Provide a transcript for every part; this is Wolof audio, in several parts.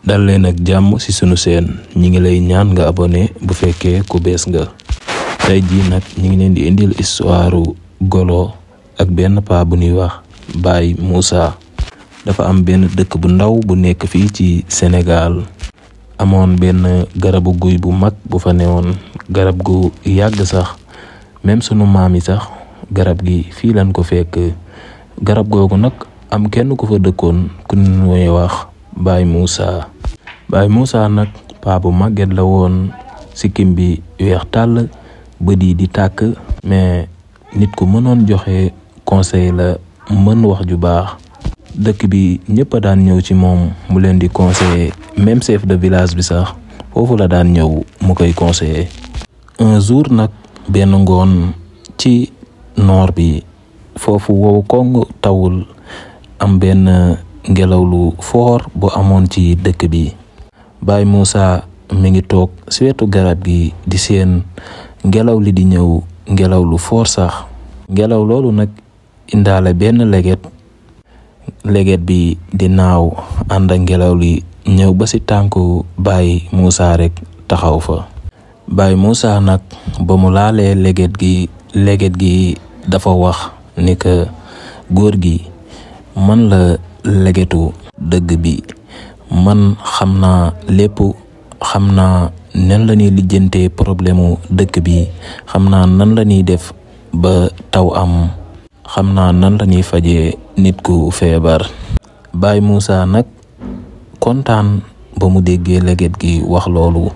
dal leen ak jàmm ci sunu seen ñi ngi lay ñaan nga abonné bu fekkee ku bees nga. tey jii nag ñi ngi leen di indil histoire golo ak benn paa bu ñuy wax Baye Moussa. dafa am benn dëkk bu ndaw bu nekk fii ci Sénégal amoon benn garabu guy bu mag bu fa newoon, garab gu yàgg sax même sunu maam yi sax garab gi fii lañ ko fekk. garab googu nag am kenn ku fa dëkkoon ku ñuy wax Baye Moussa. Baye Moussa nag paa bu màgget la woon, sikkim bi weex tàll, bët yi di tàkk, mais nit ku mënoon joxe conseil la, mën wax ju baax. dëkk bi ñëpp a daan ñëw ci moom mu leen di conseiller, même chef de village bi sax foofu la daan ñëw mu koy conseiller. un jour nag benn ngoon ci noor bi foofu wow koŋ tawul, am benn ngelaw lu foor bu amoon ci dëkk bi. Baye Moussa mi ngi toog ci wetu garab gi di seen ngelaw li di ñëw, ngelaw lu foor sax. ngelaw loolu nag indaale benn leget bi di naaw ànd ak ngelaw li ñëw ba ci tànku Baye Moussa rek taxaw fa. Baye Moussa nag ba mu laalee leget gi dafa wax ni que góor gi, man la legetu dëgg bi, man xam naa lépp, xam naa nan la ñuy lijjantee problème dëkk bi, xam naa nan la ñuy def ba taw am, xam naa nan la ñuy fajee nit ku feebar. Baye Moussa nag kontaan ba mu déggee leget gi wax loolu,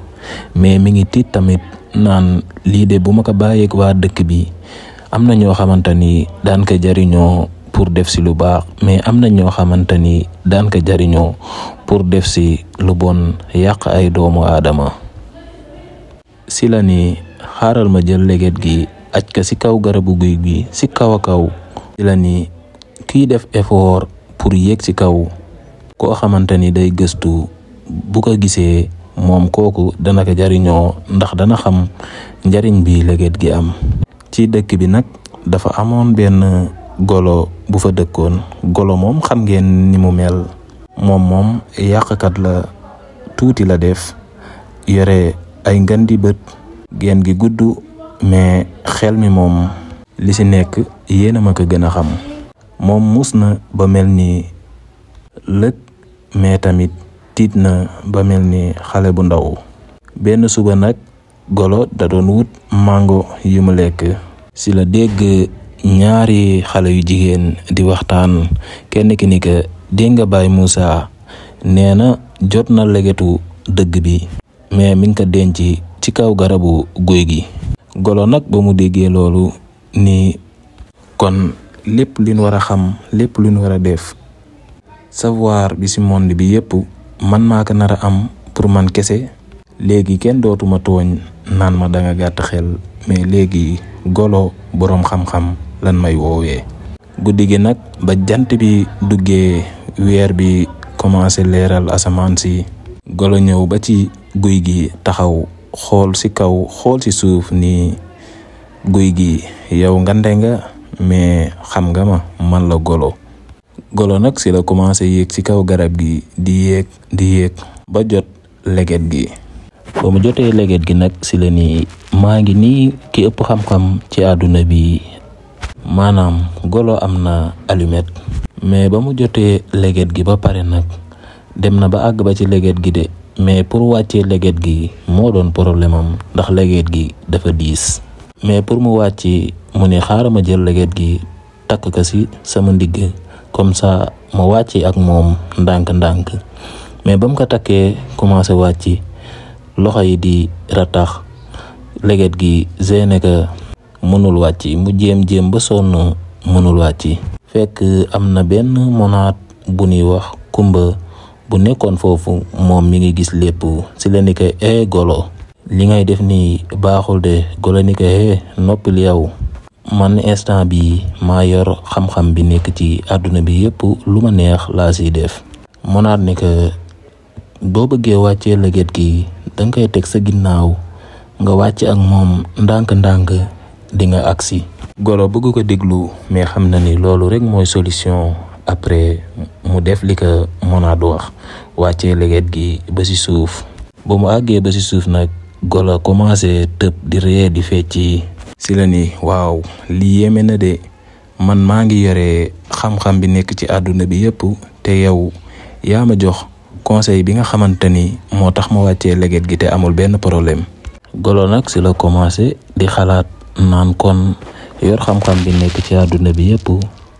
mais mi ngi tiit tamit naan lii de bu ma ko bàyyeeg waa dëkk bi, am na ñoo xamante ni daan ko jariñoo pour def ci lu baax, mais am na ñoo xamante ni daan ko jariñoo pour def ci lu bon, yàq ay doomu aadama. ci la ni xaaral ma jël leget gi aj ka ci kaw garabu guy gi ci kaw a kaw. ci la ni kiy def effort pour yéeg ci kaw, koo xamante ni day gëstu, bu ko gisee moom kooku dana ko jariñoo ndax dana xam njariñ bi leget gi am. ci dëkk bi nag dafa amoon benn golo bu fa dëkkoon. golo moom xam ngeen ni mu mel, moom yàqkat la, tuuti la def, yore ay ngandi bët, geen gi gudd, mais xel mi moom li ci nekk yéena ma ko gën a xam. moom mus na ba mel ni lëg, mais tamit tiit na ba mel ni xale bu ndaw. benn suba nag golo da doon wut mango yu mu lekk. ci la dégg ñaari xale yu jigéen di waxtaan. kenn ki ni que dégg nga Baye Moussa nee na jot na legetu dëgg bi, mais mi ngi ko denc ci kaw garabu guy gi. golo nag ba mu déggee loolu ni kon lépp li ñu war a xam, lépp lu ñu war a def, savoir bi ci monde bi yépp man maa ko nar a am pour man kese. léegi kenn dootuma tooñ naan ma danga gàtt xel, mais léegi golo boroom xam-xam lan may woowee. guddi gi nag ba jant bi duggee, weer bi commencé leeral asamaan si, golo ñëw ba ci guy gi taxaw, xool ci kaw xool ci suuf ni guy gi yow ngande nga, mais xam nga ma, man la golo. golo nag ci la commencé yéeg ci kaw garab gi di yéeg ba jot leget gi. ba mu jotee leget gi nag ci la ni maa ngi nii ki ëpp xam-xam ci àdduna bi, maanaam golo am na allumette. mais ba mu jotee leget gi ba pare nag dem na ba àgg ba ci leget gi de, mais pour wàccee leget gi moo doon problème am, ndax leget gi dafa diis. mais pour mu wàcc mu ne xaaral ma jël leget gi takk ko ci sama ndigg, comme ça ma wàcc ak moom ndànk-ndànk. mais ba mu ko takkee commencé wàcc, loxo yi di ratax, leget gi gêné ko, mënul wàcc. mu jéem ba sonn mënul wàcc. fekk am na benn monaat bu ñuy wax kumba bu nekkoon foofu, moom mi ngi gis lépp. ci la ni ko golo, li ngay def nii baaxul de. golo ni ko noppil yow, man instant bi maa yor xam-xam bi nekk ci àdduna bi yépp, lu ma neex laa ciy def. monaat ni ko boo bëggee wàccee leget gi danga koy teg sa ginnaaw, nga wàcc ak moom ndànk-ndànk di nga agsi. golo bëgg ko déglu, mais xam na ni loolu rek mooy solution après mu def li ko Monad wax wàccee leget gi ba ci suuf. ba mu àggee ba ci suuf nag golo commencé tëb di ree di fecci. si la ni waaw lii yéeme na de, man maa ngi yore xam-xam bi nekk ci àdduna bi yépp te yow yaa ma jox conseil bi nga xamante ni moo tax ma wàccee leget gi te amul benn problème. golo nag si la commencé di xalaat naan kon yor xam-xam bi nekk ci àdduna bi yépp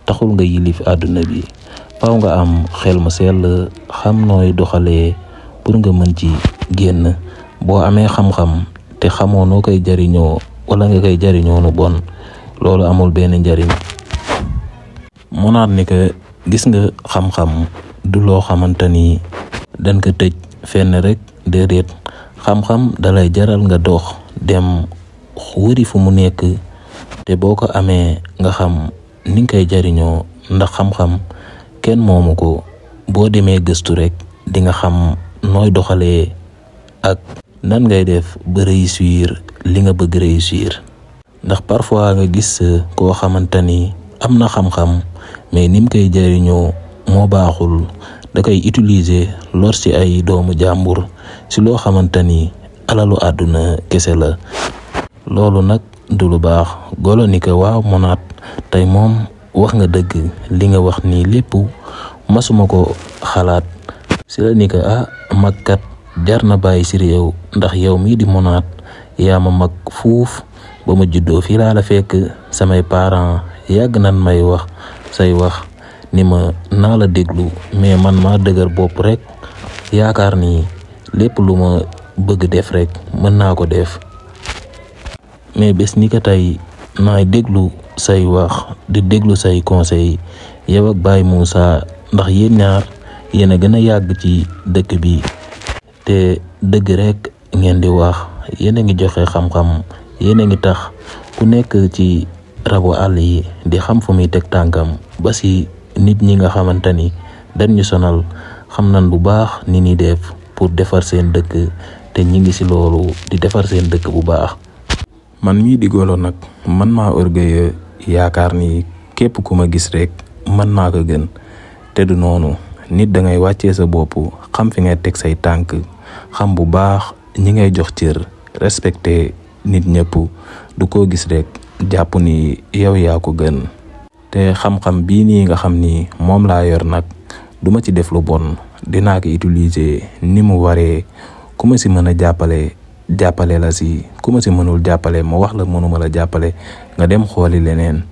taxul nga yilif àdduna bi, faaw nga am xel mu sell xam nooy doxalee pour nga mën ci génn. boo amee xam-xam te xamoo noo koy jariñoo wala nga koy jariñoo nu bon, loolu amul benn njariñ. Monad ni que gis nga xam-xam du loo xamante ni dañ ko tëj fenn rek, déedéet. xam-xam dalay jaral nga dox dem wëri fu mu nekk, te boo ko amee nga xam ni nga koy jariñoo, ndax xam-xam kenn moomu ko. boo demee gëstu rek di nga xam nooy doxalee ak nan ngay def ba réussir li nga bëgg réussir. ndax parfois nga gis koo xamante ni am na xam-xam mais nim koy jariñoo moo baaxul, da koy utiliser lor ci ay doomu jàmbur ci loo xamante ni alalu àdduna kese la. loolu nag du lu baax. golo ni ko waaw Monad, tey moom wax nga dëgg, li nga wax nii lépp masuma ko xalaat. si la ni ko magkat jar na bàyyi ci réew, ndax yow mii di Monad yaa ma mag fuuf. ba ma juddoo fii laa la fekk, samay parents yàgg nan may wax say wax ni ma naa la déglu, mais man maa dëgër bopp rek yaakaar ni lépp lu ma bëgg def rek mën naa ko def. mais bés ni ko tey naay déglu say wax di déglu say conseil yow ak Baye Moussa, ndax yéen ñaar yéen a gën a yàgg ci dëkk bi te dëgg rek ngeen di wax. yéen a ngi joxe xam-xam, yéen a ngi tax ku nekk ci rabu àll yi di xam fu muy teg tànkam, ba si nit ñi nga xamante ni dañ ñu sonal xam nañ bu baax ni ñuy def pour defar seen dëkk, te ñi ngi ci loolu di defar seen dëkk bu baax. man mii di golo nag man maa orgueilleux yaakaar ni képp ku ma gis rek man maa ko gën, te du noonu. nit da ngay wàccee sa bopp, xam fi ngay teg say tànk, xam bu baax ñi ngay jox cër, respecté nit ñëpp. du ko gis rek jàpp ni yow yaa ko gën. te xam-xam bii nii nga xam ni moom laa yor nag duma ci def lu bon, dinaa ko utiliser ni mu waree. ku ma si mën a jàppale la si, ku ma si mënul jàppale ma wax la mënuma la jàppale, nga dem xooli leneen.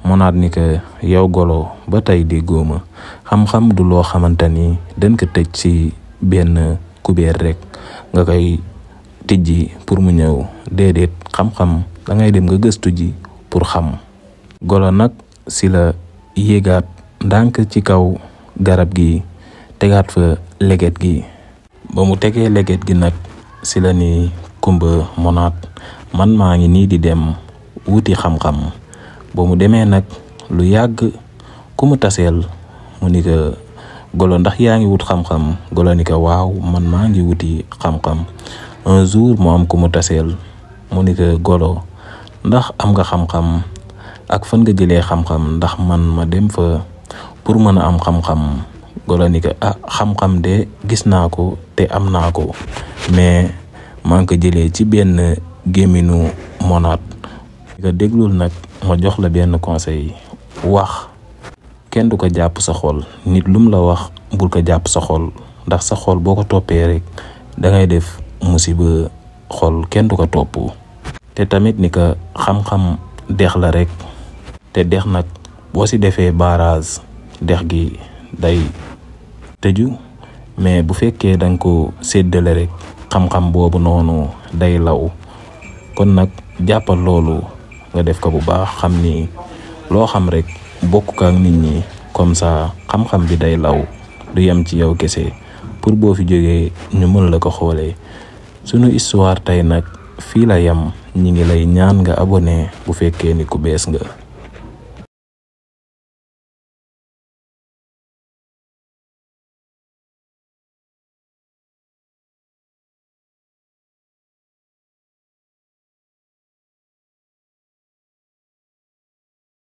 Monad ni que yow golo ba tey di góoma, xam-xam du loo xamante ni dañ ko tëj ci benn kubéer rek nga koy tijji pour mu ñëw, déedéet. xam-xam da ngay dem nga gëstu ji pour xam. golo nag si la yéegaat ndànk ci kaw garab gi, tegaat fa leget gi. ba mu tegee leget gi nag si la ni kumba Monad, man maa ngi nii di dem wuti xam-xam. ba mu demee nag lu yàgg ku mu taseel mu ni ko golo ndax yaa ngi wut xam-xam. golo ni ko waaw man maa ngi wuti xam-xam. un jour mu am ku mu taseel mu ni ko golo ndax am nga xam-xam ak fan nga jëlee xam-xam, ndax man ma dem fa pour mën a am xam-xam. golo ni ko xam-xam de gis naa ko te am naa ko, mais maa ngi ko jëlee ci benn gémminu Monad. nga déglul nag ma jox la benn conseil. wax kenn du ko jàpp sa xol, nit lum la wax bul ko jàpp sa xol, ndax sa xol boo ko toppee rek da ngay def musiba. xol kenn du ko topp. te tamit ni ko xam-xam dex la rek, te dex nag boo ci defee barrage dex gi day tëju, mais bu fekkee danga ko séddale rek xam-xam boobu noonu day law. kon nag jàppal loolu nga def ko bu baax, xam ni loo xam rek bokk ko ak nit ñi, comme ça xam-xam bi day law, du yem ci yow kese, pour boo fi jógee ñu mën la ko xoolee. sunu histoire tey nag fii la yem. ñi ngi lay ñaan nga abonné bu fekkee ni ku bees nga.